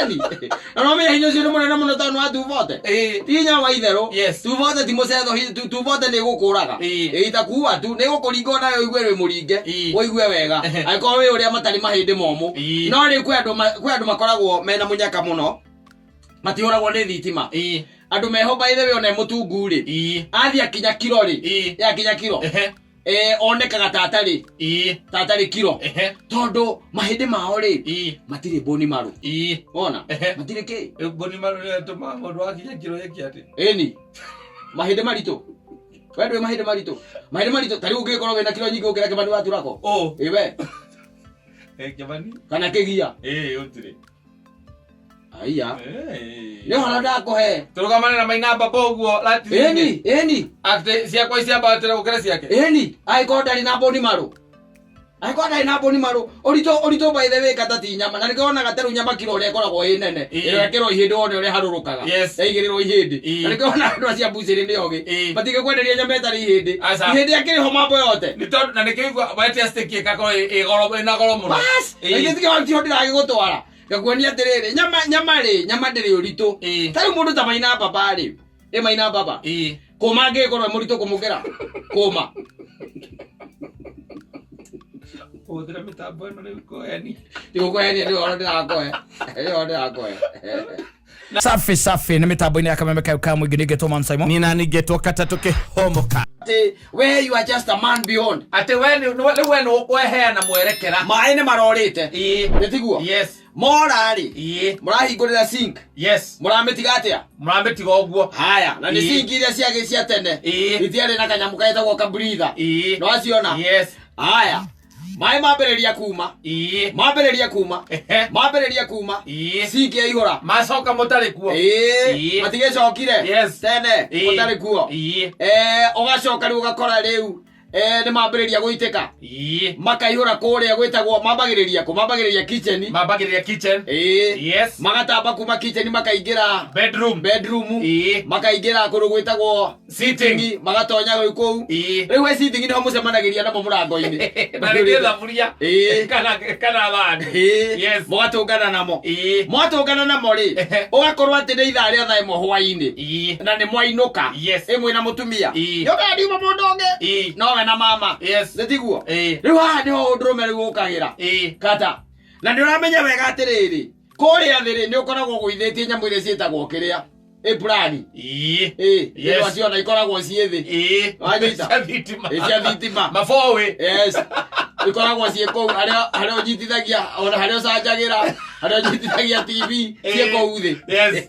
Eni. Na no menya hinya ũcio nĩ mũnene mũno tondũ nĩ wa 240. Ĩĩ. Ti hinya wa itherũ. Yes. 240 ti mũcetho, 240 nĩ ĩgũkũraga. Ĩĩ. Ĩĩ itakuua tu, nĩ ĩgũkũringa onayo ũigue wĩ mũringe, Ĩĩ. ũigue wega. Ehe. Angĩkorwo wĩ ũrĩa matarĩ mahĩndĩ momũ. Ĩĩ. No rĩu kwĩ andũ kwĩ andũ makoragwo mena mũnyaka mũno. Matihũragwo nĩ thitima. Ĩĩ. Andũ meho by the way ona e mũtungu rĩ. Ĩĩ. Athiĩ akinya kiro rĩ. Ĩĩ. Yakinya kiro. Ehe. Eh, onekaga ta atarĩ Ĩĩ. ta atarĩ kiro. Ehe. Tondũ mahĩndĩ mao rĩ Ĩĩ. matirĩ bone marrow. Ĩĩ. Wona? Ehe. Matirĩ kĩ? Bone marrow nĩyo ĩtũmaga mũndũ akinya kiro ĩke atĩ. Ĩni. Mahĩndĩ maritũ. We ndũĩ mahĩndĩ maritũ. Mahĩndĩ maritũ ta rĩu ũngĩgĩkorwo wĩna kiro nyingĩ gũkĩra Kĩmani wa Turako. Ũ. Ĩ we. Eh, Kĩmani. Kana kĩgia. Ĩĩ, gũtirĩ. Aiya. Ĩĩ. Nĩ ũhoro ndakũhe. Tũrũgamane na Maina Mbaba ũguo ratiri-inĩ. Ĩni, ĩni. Atĩ ciakwa ciambatĩra gũkĩra ciake. Ĩni. Angĩkorwo ndarĩ na bone marrow. Angĩkorwo ndarĩ na bone marrow. Ũritũ ũritũ by the way kata ti nyama. Na nĩkĩo wonaga ta rĩu nyama kiro ũrĩa ĩkoragwo ĩ nene. Ĩĩ. Ĩrĩa ĩkĩrwo ihĩndĩ wone ũrĩa ĩharũrũkaga. Yes. Yaigĩrĩrwo ihĩndĩ. Ĩĩ. Na nĩkĩo wonaga andũ acio a mbucĩrĩ nĩ ogĩ. Ĩĩ. Matingĩkwenderia nyama ĩtarĩ ihĩndĩ. Aca. Ihĩndĩ akĩrĩ ho mambo yote. Nĩ tondũ na nĩkĩo igua wetia steak ĩgakorwo ĩ goro ĩna goro mũno. Bas! Ĩĩ. Na ithuĩ tikĩho ndĩragĩgũtwara. Ngakuonia atĩrĩrĩ, nyama nyama rĩ, nyama ndĩrĩ ũritũ. Ĩĩ. Ta rĩu mũndũ ta Maina Baba rĩ, ĩ Maina Baba. Ĩĩ. Kũma angĩgĩkorwo e mũritũ kũmũkĩra. Kũma. Kũhũthĩra mĩtambo ĩno rĩu kũhenia. Ndigũkũhenia nĩ ũhoro ndĩrakũhe. Nĩ ũhoro ndĩrakũhe. Safi safi nĩ mĩtambo-inĩ ya kameme kayo ka mũingĩ ningĩtwo Man Simon. Nina ningĩtwo katatũ kĩhomoka. Atĩ we you are just a man beyond. Atĩ we rĩu we nĩ ũkweheana mwerekera. Maĩ nĩ marorĩte. Ĩĩ. Nĩ tiguo? Yes. Mora rĩ, Ĩĩ. mũrahingũrĩra sink. Yes. Mũramĩtiga atĩa? Mũramĩtiga ũguo. Haya, na nĩ Ĩĩ. sink iria ciagĩ cia tene. Ĩĩ. Itiarĩ na kanyamũ getagwo ka breather. Ĩĩ. Nĩwaciona? Yes. Haya. Maĩ mambĩrĩria kuma. Ĩĩ. Mambĩrĩria kuma. Ehe. Mambĩrĩria kuma. Ĩĩ. Sink yaihũra. Macoka mũtarĩ kuo. Ĩĩ. Ĩĩ. Matigĩcokire. Yes. Tene. Ĩĩ. Mũtarĩ kuo. Ĩĩ. Eh, ũgacoka rĩu ũgakora rĩu eh, nĩ mambĩrĩria gũitĩka. Ĩĩ. Makaihũra kũrĩa gwĩtagwo mambagĩrĩria kũ mambagĩrĩria kitchen. Mambagĩrĩria kitchen. Ĩĩ. Yes. Magatamba kuma kitchen makaingĩra Bedroom. bedroom. Ĩĩ. Makaingĩra kũndũ gwĩtagwo Sitting. Magatonya rĩu kũu. Ĩĩ. Rĩu we sitting nĩho mũcemanagĩria namo mũrango-inĩ. Na rĩngĩ thaburia. Ĩĩ. Kana thani. Ĩĩ. Yes. Mũgatũngana namo. Ĩĩ. Mwatũngana namo rĩ, Ehe. ũgakorwo atĩ nĩ ithaa rĩa thaa 1 hwaĩ-inĩ. Ĩĩ. Na nĩ mwainũka. Yes. Ĩ mwĩna mũtumia. Ĩĩ. Nĩũkaga ndiuma mũndũ ũngĩ. Ĩĩ. Nowe na mama. Yes. Nĩ tiguo? Ĩĩ. Rĩu haha nĩho ũndũrũme rĩu ũkagĩra. Ĩĩ. Kata. Na nĩ ũramenya wega atĩrĩrĩ, kũrĩa thĩ rĩ, nĩ ũkoragwo ũgũithĩtie nyamũ iria ciĩtagwo kĩrĩa. Ĩ plug. Ĩĩ. Ĩ, Yes. yes. Ciona ikoragwo ciĩ thĩ. Ĩĩ. Wanyita? Cia thitima. Ĩ, cia thitima. Maboĩ. Yes. Ikoragwo ciĩ kũu harĩa harĩa ũnyitithagia ona harĩa ũcanjagĩra harĩa ũnyitithagia TV ciĩ Ĩĩ. kũu thĩ. Yes.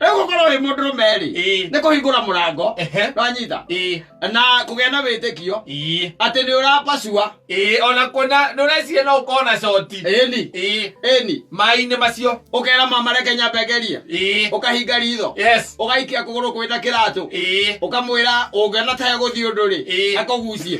Rĩu gũkorwo wĩ mũndũrũme rĩ, Ĩĩ. nĩ kũhingũra mũrango. Ehe. Nĩwanyita? Ĩĩ. Na kũgĩa na wĩtĩkio Ĩĩ. atĩ nĩ ũrapacua. Ĩĩ, ona kuona nĩ ũreciria no ũkorwo na coti. Ĩni. Ĩĩ. Ĩni. Maĩ-inĩ macio. Ũkera mama reke nyambe ngerie. Ĩĩ. Ũkahinga ritho. Yes. Ũgaikia kũgũrũ kwĩna kĩratũ. Ĩĩ. Ũkamwĩra ũngĩona ta egũthiĩ ũndũ rĩ, Ĩĩ. akũgucie.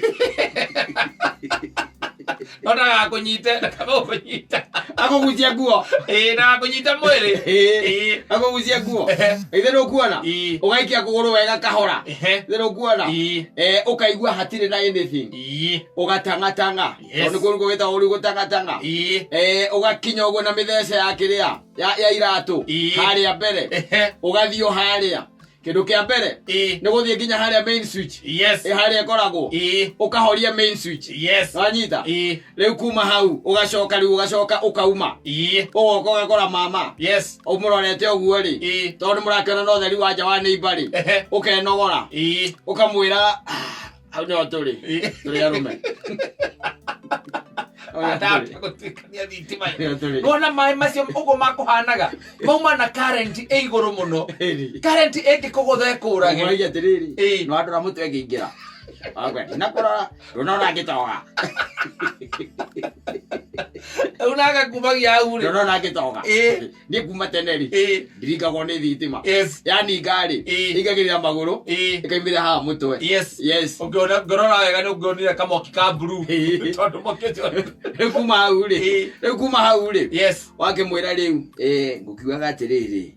No ndagakũnyite, ndakagũkũnyita. Akũgucie nguo. Ĩĩ, ndagakũnyite mwĩrĩ. Ĩĩ. Ĩĩ. Akũgucie nguo. Ehe. Ithe nĩũkuona? Ĩĩ. Ũgaikia kũgũrũ wega kahora. Ehe. Ithe nĩũkuona? Ĩĩ. Eh, ũkaigua hatirĩ na anything. Ĩĩ. Ũgatang'atang'a. Yes. Tondũ kũu gwĩtagwo rĩu gũtang'atang'a. Ĩĩ. Eh, ũgakinya ũguo na mĩthece ya kĩrĩa ya iratũ Ĩĩ. harĩa mbere. Ehe. Ũgathiĩ o harĩa. Kĩndũ kĩa mbere Ĩĩ. nĩ gũthiĩ nginya harĩa main switch. Yes. Ĩ harĩa ĩkoragwo. Ĩĩ. Ũkahoria main switch. Yes. Wanyita? Ĩĩ. Rĩu kuma hau ũgacoka rĩu ũgacoka ũkauma. Ĩĩ. Ũgoka ũgakora mama. Yes. Ũmũrorete ũguo rĩ. Ĩĩ. Tondũ mũrakĩona no ũtheri wa nja wa neighbor rĩ. Ehe. Ũkenogora. Ĩĩ. Ũkamwĩra "Ah, hau nĩho tũrĩ. Ĩĩ. Tũrĩ arũme. Hau nĩho tũrĩ. Ndahota gũtuĩkania thitima. Nĩho tũrĩ. Nĩwona maĩ macio ũguo makũhanaga mauma na current ĩ igũrũ mũno. Ĩni. Current ĩngĩkũgũtha ĩkũrage. Ũmũragia atĩrĩrĩ. Ĩĩ. Nĩ wandora mũtwe ngĩingĩra. Wakwe, ndinakũrora, ndũnona ngĩtoga. Rĩu nagakumagia hau rĩ. Ndũnona ngĩtoga. Ĩĩ. Niĩ kuma tene rĩ. Ĩĩ. Ndiringagwo nĩ thitima. Yes. Yaninga rĩ. Ĩĩ. Ĩingagĩrĩra magũrũ. Ĩĩ. Ĩkaumĩra haha mũtwe. Yes. Yes. Ũngĩona ngĩrora wega nĩ ũngĩonire kamwaki ka blue. Ĩĩ. Tondũ mwaki ũcio. Rĩu kuma hau rĩ. Ĩĩ. Rĩu kuma hau rĩ. Yes. Wakĩmwĩra rĩu eh, ngũkiugaga atĩrĩrĩ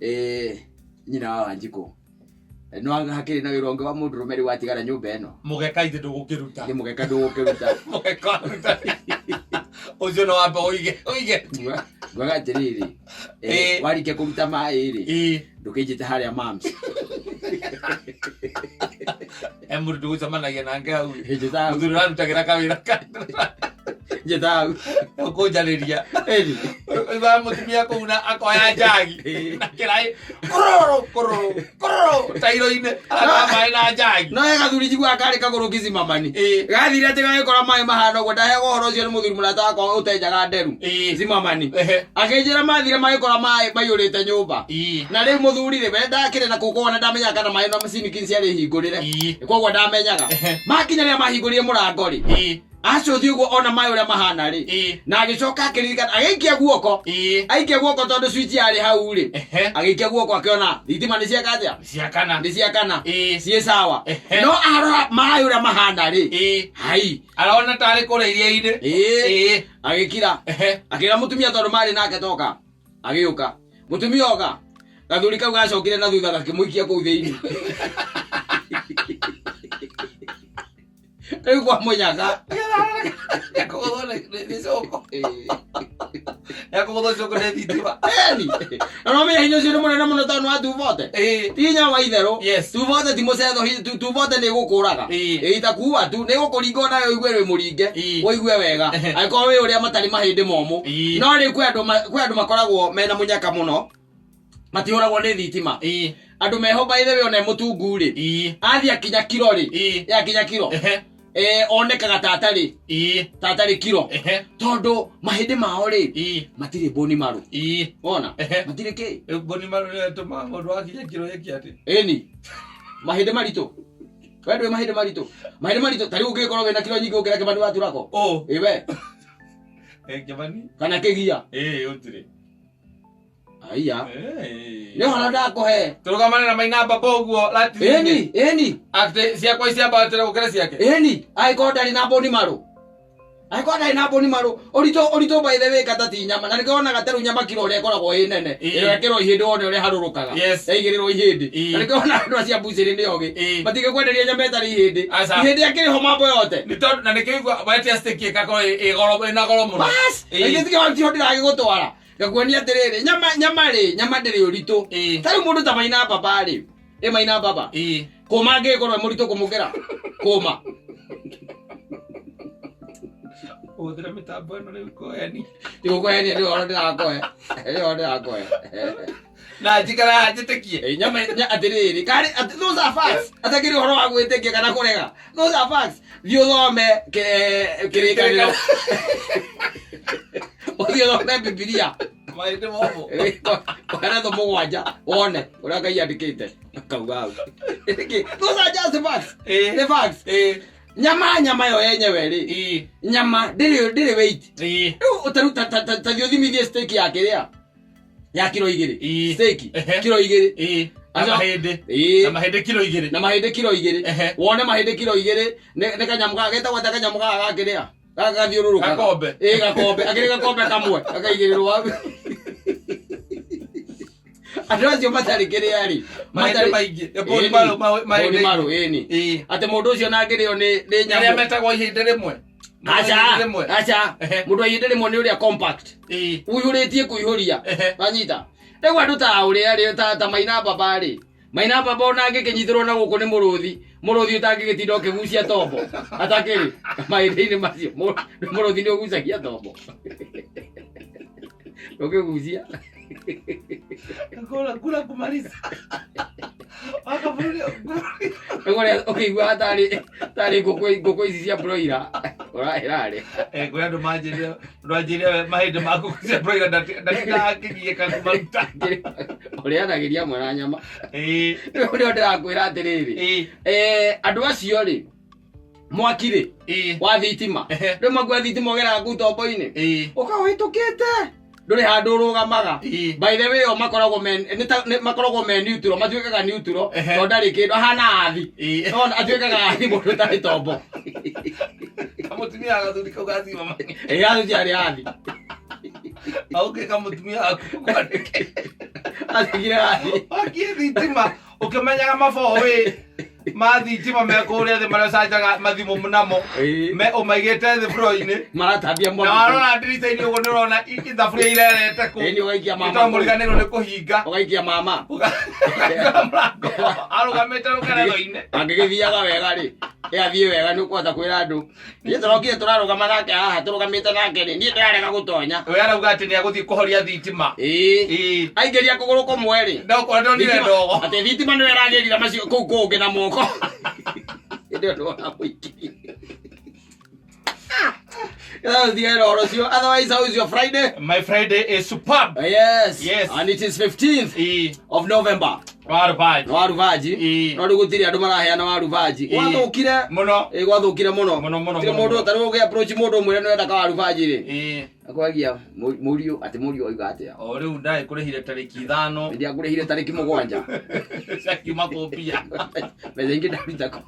eh, nyina wa Wanjikũ no hakĩrĩ na wĩra ũngĩ wa mũndũrũme rĩu watigara nyũmba ĩno Mũgeka ithe ndũgũkĩruta. nĩ mũgeka ndũgũkĩruta. Mũgeka waruta. Ũcio no wambe ũige ũige. Ngwaga atĩrĩrĩ, Ĩĩ. warĩkia kũruta maĩ rĩ, Ĩĩ. ndũkĩnjĩte harĩa mams. He mũndũ tũgũcemanagia nake hau. Njĩta hau. Mũthuri ũrarutagĩra kawĩra ka Njĩta hau. ũkũnjarĩria. Ĩni. Ũiguaga mũtumia kũu na akoya njagi Ĩĩ. na kĩraĩ kũrũrũ kũrũrũ kũrũrũ tairo-inĩ arataha maĩ na njagi. No he gathuri njiguaga karĩ kagũrũ kizimamani. Ĩĩ. Gathire atĩ gagĩkora maĩ mahana ũguo, ndaheagwo ũhoro ũcio nĩ mũthuri mũrata wakwa ũtenjaga nderu. Ĩĩ. Zimamani. Ehe. Akĩnjĩra mathire magĩkora maĩ maiyũrĩte nyũmba. Ĩĩ. Na rĩu mũthuri rĩ, we ndakĩrĩ na kũu koguo ndamenyaga kana maĩ no siniki ciarĩ hingũrĩre. Ĩĩ. Koguo ndamenyaga. Ehe. Makinya rĩrĩa mahingũrire mũrango rĩ, Ĩĩ. acũthi ũguo ona maĩ ũrĩa mahana rĩ, Ĩĩ. na agĩcoka akĩririkana agĩikia guoko, Ĩĩ. aikia guoko tondũ switch yarĩ hau rĩ, Ehe. agĩikia guoko akĩona thitima nĩ ciaka atĩa? Ciakana. Nĩ ciakana. Ĩĩ. Ciĩ sawa. Ehe. No arora maĩ ũrĩa mahana rĩ, Ĩĩ. hai. Arona tarĩ kũrĩa iria-inĩ. Ĩĩ. Ĩĩ. Agĩkira. Ehe. Akĩra mũtumia tondũ marĩ nake toka. Agĩũka. Mũtumia oka. Gathuri kau gacokire na thutha gakĩmũikia kũu thĩinĩ. Rĩu kwa mũnyaga. Nĩakũgũthwo nĩ cũkũ. Ĩĩ. Nĩakũgũthwo cũkũ nĩ thitima. Ĩni. Na no menya hinya ũcio nĩ mũnene mũno tondũ nĩ wa tubote. Ĩĩ. Ti hinya wa itherũ. Yes. Tubote ti mũcetho, tubote nĩ ĩgũkũraga. Ĩĩ. Ĩĩ itakuua tu, nĩ ĩgũkũringa onawe ũigue wĩ mũringe. Ĩĩ. Ũigue wega. Ehe. Angĩkorwo wĩ ũrĩa matarĩ mahĩndĩ momũ. Ĩĩ. No rĩu kwĩ andũ kwĩ andũ makoragwo mena mũnyaka mũno. Matihũragwo nĩ thitima. Ĩĩ. Andũ meho by the way ona e mũtungu rĩ. Ĩĩ. Athiĩ akinya kiro rĩ. Ĩĩ. Yakinya kiro. Ehe. Onekaga ta atarĩ Ĩĩ. ta atarĩ kiro. Ehe. Tondũ mahĩndĩ mao rĩ Ĩĩ. matirĩ boni marũ. Ĩĩ. Wona? Ehe. Matirĩ kĩ? Rĩu mboni marũ nĩyo ĩtũmaga mũndũ akinya kiro ĩke atĩ. Ĩni. Mahĩndĩ maritũ. We ndũĩ mahĩndĩ maritũ. Mahĩndĩ maritũ ta rĩu ũngĩgĩkorwo wĩna kiro nyingĩ gũkĩra Kĩmani wa Turako. Ũ. Ĩ we Eh, Kĩmani? kana kĩgia. Ĩĩ, ũtirĩ. Aiya. Ĩĩ. Nĩ ũhoro ndakũhe. Tũrũgamane na Maina Mbaba ũguo ratiri-inĩ. Ĩni, ĩni. Atĩ ciakwa ciambatĩra gũkĩra ciake. Ĩni, angĩkorwo ndarĩ na boni marũ. Angĩkorwo ndarĩ na boni marũ, ũritũ ũritũ by the way kata ti nyama. Na nĩkĩo wonaga ta rĩu nyama kiro ũrĩa ĩkoragwo ĩ nene. Ĩĩ. Ĩrĩa ĩkĩrwo ihĩndĩ wone ũrĩa harũrũkaga. Yes. Yaigĩrĩrwo ihĩndĩ. Ĩĩ. Na nĩkĩo wonaga andũ acio a mbucĩrĩ nĩ ogĩ. Ĩĩ. Matingĩkwenderia nyama ĩtarĩ ihĩndĩ. Aca. Ihĩndĩ akĩrĩ ho mambo yote. Nĩ tondũ na nĩkĩo igua wetia steak ĩgakorwo ĩ goro ĩna goro mũno. Bas, Ĩĩ. na githĩ tiho ndĩragĩgũtwara. Ngakuonia atĩrĩrĩ, nyama nyama rĩ, nyama ndĩrĩ ũritũ. Ĩĩ. Ta rĩu mũndũ ta Maina Mbaba rĩ, ĩ Maina Mbaba. Ĩĩ. Kũma angĩgĩkorwo e mũritũ kũmũkĩra. Kũma. Hũthĩra mĩtambo ĩno rĩu kũheni. Ndigũkũhenia nĩ ũhoro ndĩrakũhe. Nĩ ũhoro ndĩrakũhe. Na njikara njĩtĩkie. Ĩ, nyama atĩrĩrĩ, karĩ atĩ those are facts. Atakĩrĩ ũhoro wa gwĩtĩkia kana kũrega. Those are facts. Thiĩ ũthome kĩrĩkanĩro. Ũthiĩ ũthome Bibilia. Mahĩndĩ momũ. Koheretho mũgwanja wone ũrĩa Ngai andĩkĩte akauga hau. Nĩkĩ? Those are just facts. Ĩĩ. Nĩ facts. Ĩĩ. Nyama nyama yo yenyewe rĩ. Ĩĩ. Nyama ndĩrĩ ndĩrĩ weight. Ĩĩ. Rĩu ta rĩu ta thiĩ ũthimithie steak ya kĩrĩa ya kiro igĩrĩ. Ĩĩ. Steak Ehe. kiro igĩrĩ. Ĩĩ. Na Aco- mahĩndĩ. Ĩĩ. Na mahĩndĩ kiro igĩrĩ. Na mahĩndĩ kiro igĩrĩ. Ehe. Wone mahĩndĩ kiro igĩrĩ nĩ nĩ kanyamũ gaka getagwo atĩa kanyamũ gaka ga kĩrĩa? Gaka gathiũrũrũkaga. Gakombe. Ĩĩ gakombe. Akĩrĩ gakombe kamwe gakaigĩrĩrwo hau. Andũ acio matarĩ kĩrĩa rĩ. Mahĩndĩ matarĩ- maingĩ. Boni Ĩni. marũ mahĩndĩ. Boni marũ ĩni. Ĩĩ. Atĩ mũndũ ũcio na angĩrĩo nĩ nĩ Arĩa nyamũ. metagwo ihĩndĩ rĩmwe. Aca, Ihĩndĩ rĩmwe. aca. Ehe. Mũndũ wa ihĩndĩ rĩmwe nĩ ũrĩa compact. Ĩĩ. Ũihũrĩtie kũihũria. Ehe. Wanyita. Rĩu andũ ta ũrĩa rĩ ta Maina Mbaba rĩ. Maina Mbaba ona angĩkĩnyitĩrwo na gũkũ nĩ mũrũthi. Mũrũthi ũtangĩgĩtinda ũkĩgucia tombo. Atakĩrĩ mahĩndĩ-inĩ macio. Mũrũthi nĩ ũgucagia tombo. Ũkĩgucia. Kula kula kumaliza. Wakaburi. Rĩu ũrĩa ũkĩiguaga tarĩ ngũkũ ngũkũ ici cia broiler ĩrarĩa. Eh, kwĩ andũ manjĩrire andũ anjĩrire mahĩndĩ maku cia broiler ndatindaga ngĩgiĩka kũmaruta. Ũrĩanagĩria hamwe na nyama. Ĩĩ. Rĩu nĩo ndĩrakwĩra atĩrĩrĩ. Ĩĩ. Andũ acio rĩ mwaki rĩ Ĩĩ. wa thitima. Ehe. Rĩu mwaki wa thitima ũgeraga kũu tombo-inĩ. Ĩĩ. Ũkawĩtũkĩte. Ndũrĩ handũ ũrũgamaga. Ĩĩ. By the way o makoragwo me nĩ ta makoragwo me neutral, matuĩkaga neutral Ehe. tondũ ndarĩ kĩndũ ahana athi. Ĩĩ. No atuĩkaga athi mũndũ ũtarĩ tombo. Kamũtumia gathuri kau gathima ma. Ĩĩ athi arĩ athi. Auke kamũtumia gaku kwandĩke. Athigire athi. Wakie thitima ũkĩmenyaga maboĩ. Ma thitima me kũrĩa thĩ marĩa ũcanjaga mathimũ namo. Ĩĩ. Me ũmaigĩte thĩ floor-inĩ. Maratambia Na mwaki. warora ndirica-inĩ ũguo nĩ ũrona ithaburia irerete kũ. Ĩĩ, nĩ ũgaikia mama Nĩ tondũ mũriganĩrwo nĩ kũhinga. Ũgaikia mama. Ũkahingũra mũrango arũgamĩte rũkeretho-inĩ. Angĩgĩthiaga wega rĩ, ĩ athiĩ wega nĩ ũkũhota kwĩra andũ. Niĩ tũrokire tũrarũgama nake haha tũrũgamĩte nake rĩ, niĩ ndĩrarega gũtonya. We arauga atĩ nĩ agũthiĩ kũhoria thitima. Ĩĩ. Ĩĩ. Aingĩria kũgũrũ kũmwe rĩ. No kũrĩa ndonire Thitima- ndogo. Atĩ thitima nĩyo ĩragĩrira macio kũu kũngĩ na moko. Hĩndĩ ĩyo ndwamũikirie. That'll ũhoro ũcio. Otherwise, how is your Friday? My Friday is superb. Yes. Yes. And it is 15th Ĩĩ. of November. Warubaji. Nĩ warubanji. Ĩĩ. No rĩu gũtirĩ andũ maraheana warubanji. Ĩĩ. Gwathũkire. Mũno. Ĩĩ gwathũkire mũno. Mũno, mũno, Gũtirĩ mũno, mũndũ mũno. ta rĩu ũngĩ approach mũndũ ũmwĩre nĩ ũrenda kawarubanji rĩ. Ĩĩ. Akwagia mũriũ atĩ mũriũ oiga atĩa. O rĩu ndagĩkũrĩhire tarĩki 5. Ndiakũrĩhire tarĩki 7. Ciakiuma kũmbia. Mbeca ingĩ ndaruta kũ.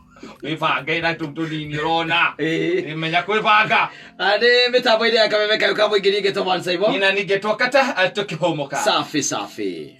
Wĩbange na tũu tũnini ũrona. Ĩĩ. Menya kwĩbanga. Nĩ mĩtambo-inĩ ya kameme kayo ka mũingĩ ningĩ Thomas Saibo. Nina ningĩtwo kata tũkĩhũmũka. Safi safi.